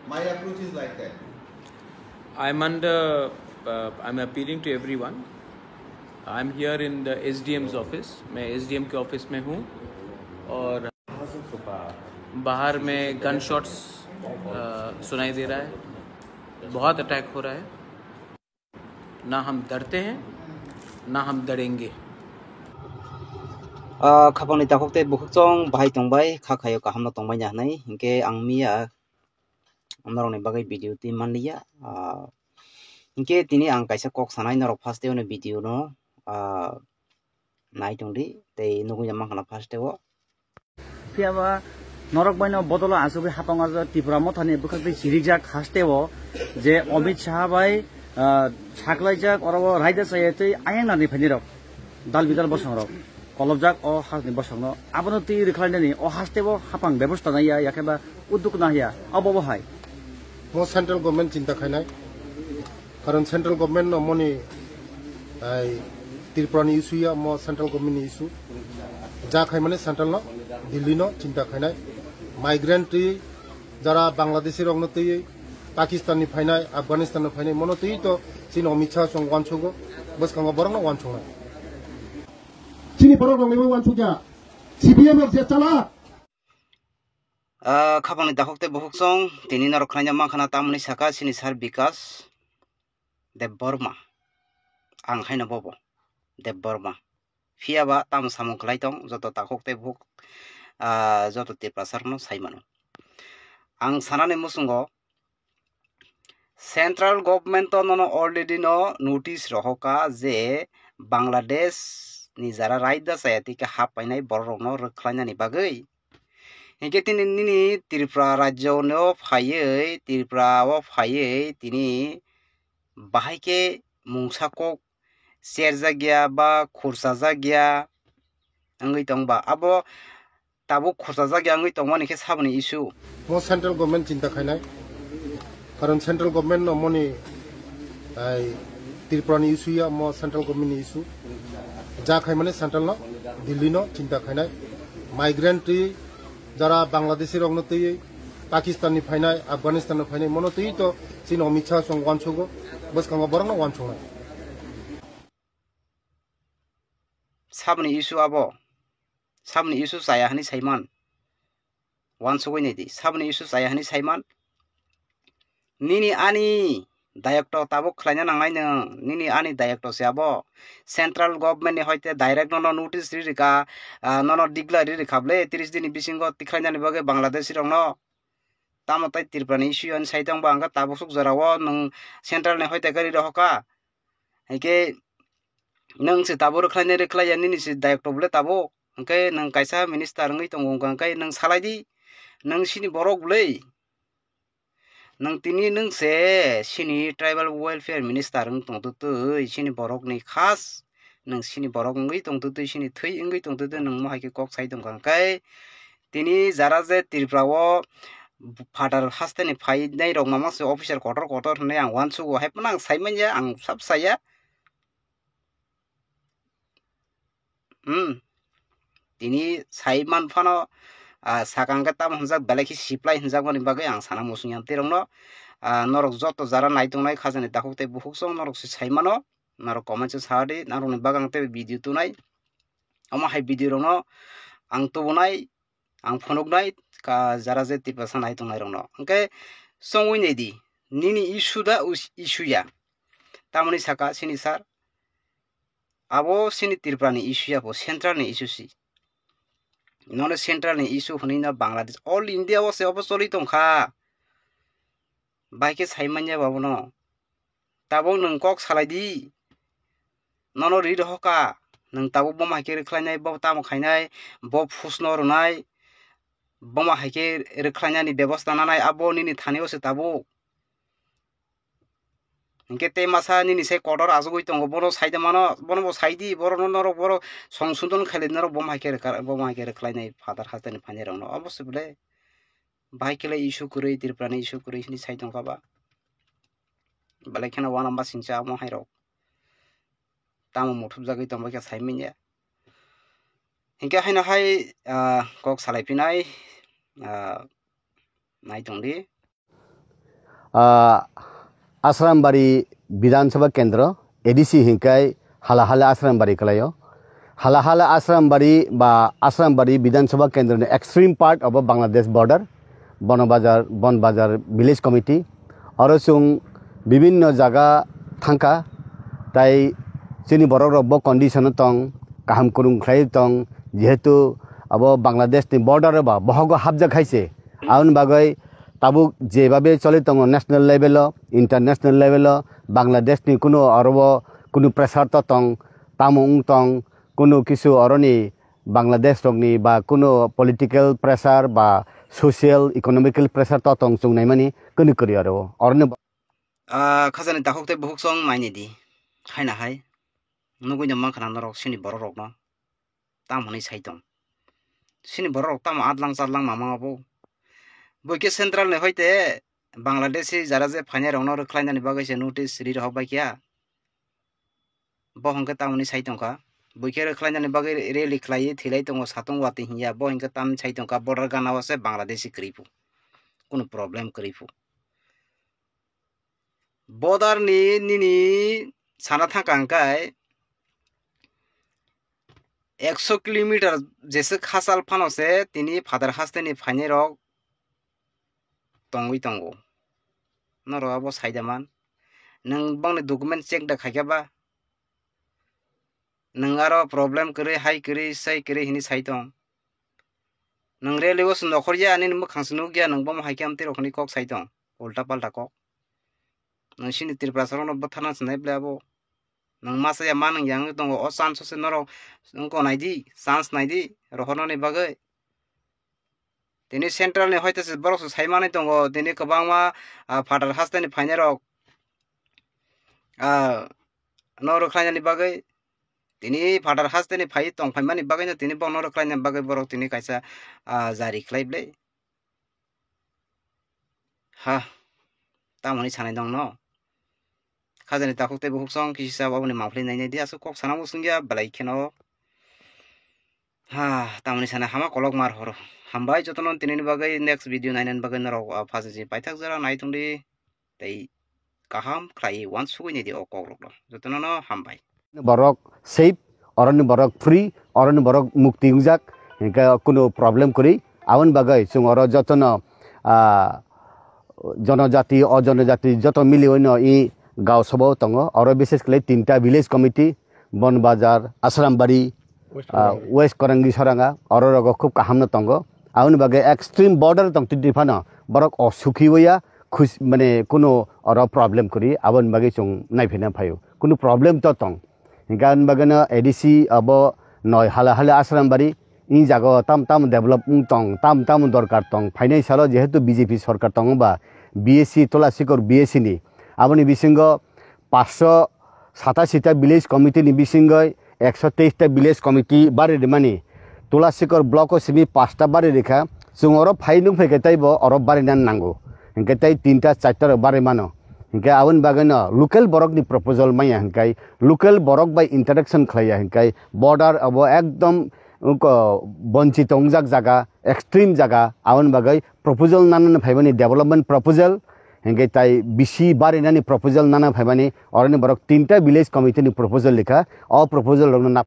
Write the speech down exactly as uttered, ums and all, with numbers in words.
My approach is like that. I'm under, uh, I'm appealing to everyone. I'm here in the S D M's office. मैं S D M के ऑफिस में हूँ और बाहर में gun shots सुनाई दे रहा है, बहुत अटैक हो रहा है। ना हम डरते हैं, ना हम डरेंगे। Ah, khapangni takhuk tei bukhuk chong bahai tongbai, kha khaio kaham no tongbai na hinwi, hinkhe ang miya norokni bagwi video twi manliya. Ah, hinkhe tini ang kaisa kok sanai norok first day-o ni video no, ah, nai tongdi tei nugwi mankha na first day-o. Phiya ba norok bai no bodolo achugwi hapang o Tripura mothani bwkhak twi chirikjak haste o je Amit Shah bai, ah, saklaijak oro o raida chaya twi ayang nani phaini rok dal bidal bosong rok kolobjak o hasni bosong no abono twi rwkhlainani o haste o hapang bebosta naiya yakhe ba udduk naiya abo bo hai. Mo central government chinta khainai. Karon central government no moni ai Tripura ni issue ya mo central government ni issue. Ja khai mane central no Delhi no chinta khainai. Migrant twi jara Bangladeshi rok no twi Pakistan ni phainai, Afghanistan no phainai mono twi to chini Amit Shah song wansugo bwskango borok no wansuknai. Chini borok rok ni wansukya C P M rok je chala. Ah, khapangni dakhuk tei bukhuk chong tini norok khwlaina mankha na tamoni saka chini sir Bikas Debbarma. Ang haino bobo Debbarma. Phiya ba tamo samung khlai tong joto dakhuk tei bukhuk, ah, joto Tiprasa rokno sai mano. Ang sanani muchungo central government o nono already no notice rohoka je Bangladesh ni jara raida chaya tike hap painai borok rokno rwkhlainani bagwi. Hinkhe tini nini Tripura rajyo no phaiwi, Tripura o phaiwi tini bahai khe mungsa kok cherjakya ba khurchajakya wngwi tongba. Abo tabuk khurchajakya wngwi tongmani khe saboni issue. Mo central government chinta khainai. Karon central government no moni ai Tripura ni issue ya mo central government ni issue. Ja khai mane central no Delhi no chinta khainai. Migrant twi jara Bangladeshi rok no twi Pakistan ni phainai, Afghanistan ni phainai mono twi to chini Amit Shah song wansugo bwskango borok no wansuknai. Saboni issue abo. Saboni issue chaya hinwi saiman. Wansugwi naidi, saboni issue chaya hinwi saiman. Nini ani dayokto tabuk khlaina nangnai nwng, nini ani dayokto se abo. Central government ni hoite direct nono notice ri rika, ah, nono declare ri rikha ble tris din ni bisingo tikhlainani bagwi Bangladeshi rokno. Tamo tai Tripura ni issue ani sai tongba hwnkhe tabuk suk jora o nwng central ni hoite khe ri rohoka. Hinkhe nwng se tabuk rwkhlainai rwkhlaiya nini se dayokto bole tabuk. Hinkhe nwng kaisa minister wngwi tongo wngkha hinkhe nwng salai di. Nwng sini borok bole. Nwng tini nwng se sini tribal welfare minister wng tongtwtwi sini borokni khas nwng sini borok wngwi tongtwtwi sini thwi wngwi tongtwtwi nwng mohai khe kok sai tongkha hinkhe tini jara je Tripura o phatar hasteni phainai rok mamang se officer kotor kotor hinwi ang uansugo hai phano ang saimanya ang sab saya. Hmm. Tini sai man phano, ah, sakang khe tamo hwnjak belai khe siplai hwnjakmani bagwi ang sana muchung yang tei rokno, ah, norok joto jara nai tongnai khajani dakhuk tei bukhuk chwng norok se sai mano, norok comment se sa di, norokni bagwi ang tei video tunai. Omo hai video rokno ang tubunai, ang phunuknai ka jara je Tiprasa nai tongnai rokno. Hwnkhe chongwi nai di, nini issue da us-, issue ya? Tamoni saka sini sir, abo sini Tripura ni issue ya bo, central ni issue si. Nono central ni issue hwnwi no Bangladesh, all India o se obo choli tongkha. Bai khe sai manya ba bono. Tabuk nwng kok salai di. Nono ri rohoka. Nwng tabuk bomo hai khe rwkhlainai, bo tamo khainai, bo phusno rwnai, bomo hai khe rwkhlainani bebosta nanai, abo nini thani o se tabuk. Hinkhe tei masa nini sai kotor achugwi tongo, bono sai de mano, bono bo sai di, borokno norok borok songsodon khailai norok bomo hai khe rwkha, bomo hai khe rwkhlainai phatar hasteni phainai rokno. Obo se bwle bahai khe lai issue kwrwi, Tripura ni issue kwrwi hwnwi sai tongkha ba. Belai kheno uanama singcha omo hai rok. Tamo muthupjagwi tongbai khe sai manya. Hinkhe haino hai, ah, kok salai phinai, ah, nai tongdi. Ah, Asrambari Bidhan Sabha Kendra, A D C hinkai Halahala Asrambari kalaio. Halahala Asrambari ba Asrambari Bidhan Sabha Kendra ni extreme part of Bangladesh border, Bonbazar, Bonbazar Village Committee. Oro chwng bibinno jaga thangkha, tai chini borok rok bo condition o tong, kaham kwrwng khlai tong, jehetu abo Bangladesh ni border o ba bohogo hapjak hai se. Aboni bagwi tabuk jebabe choli tongo national level o, international level o, Bangladesh ni kunu oro o kunu pressure to tong, tamo wng tong, kunu kisu oroni Bangladesh rokni ba kunu political pressure ba social economical pressure to tong chwng naimani kunu kwrwi oro o. Oroni Ah, khajani takhuk tei bukhuk song naini di. Haina hai. Nugui no mankha na norok sini borok rokno. Tam hwnwi sai tong. Sini borok rok tamo adlang chadlang ma mango bo. Bui khe central ni hoite Bangladeshi jara je phainai rokno rwkhlainani bagwi se notice ri rohok bai kha. Bo hwnkhe tamoni sai tongkha. Bui khe rwkhlainani bagwi rally khlaiwi thwilai tongo, satung watwi hinya. Bo hwnkhe tamoni sai tongkha. Border gana o se Bangladeshi kwrwi phu. Kunu problem kwrwi phu. Border ni nini sana thangka hwnkhe ekso kilometer jeswk hachal phano se tini phatar hasteni phainai rok tongwi tongo. Norok abo sai da man. Nwng bongni document check da khaikha ba? Nwng aro problem kwrwi, hai kwrwi, sai kwrwi hini sai tong. Nwng rally o se nokhor ya, ani mwkhang se nuk ya, nwng bomo hai khe amtwi rok hwnwi kok sai tong. Ulta palta kok. Nwng sini Tripura sarokno bwtharna se nai ble abo. Nwng masa ya ma nwng yang tongo, o chance o se norok wngko nai di, chance nai di, rohornani bagwi. Tini central ni hoite se borok se sai manwi tongo, tini kwbangma, ah, phatar hasteni phainai rok, ah, no rwkhlainani bagwi, tini phatar hasteni phai tong phaimani bagwi no tini bono rwkhlainani bagwi borok tini kaisa, ah, jari khlai ble. Ha, tamoni sanai dong no? Khajani takhuk tei bukhuk song kisi sa aboni mangphlwi nainai di, aswk kok sana muchungya belai kheno. Ha, tamoni sana hama kolok mar horo. Hambai jotono tinini bagwi, next video nainani bagwi norok, ah, phaji paithak jora nai tongdi tei kaham khlai uansugwi naidi o kokrokno. Jotono no hambai. Borok safe, oroni borok free, oroni borok mukti wngjak, hinkhe kunu problem kwrwi. Aboni bagwi chwng oro jotono, ah, jonojati, ojonojati joto miliwino i gaw sobao tongo. Oro bises khlai tinta village committee, Bonbazar, Asrambari, West ah, Korangi. West Korangi Soranga, oro rogo khub kaham no tongo. Aboni bagwi extreme border tong twi phano borok o sukhi oya, khus-, mane kunu oro problem kwrwi, aboni bagwi chwng naiphina phaio. Kunu problem to tong. Hinkhe aboni bagwino A D C abo noi hala hala Asrambari, i jaga o tam tam develop wng tong, tam tam dorkar tong. Phainai salo jehetu B J P sorkar tongo ba, B S C, Tulasikor B S C ni. Aboni bisingo paanch sho satashi ta village committee ni bisingo ekso teis ta village committee bari rimani. Tulasikor block o simi paanch ta bari rikha. Chwng oro phai nung phaikhe teibo oro bari nan nango. Hinkhe tei tinta charta rok bari mano. Hinkhe aboni bagwino local borok ni proposal maya hinkai, local borok bai interaction khlaiya hinkai, border abo ekdom, uko, bonchito wngjak jaga, extreme jaga, aboni bagwi proposal nanani phaimani, development proposal, hinkhe tai bisi barinani proposal nana phaimani, oroni borok tinta village committee ni proposal likha, o proposal rokno nap-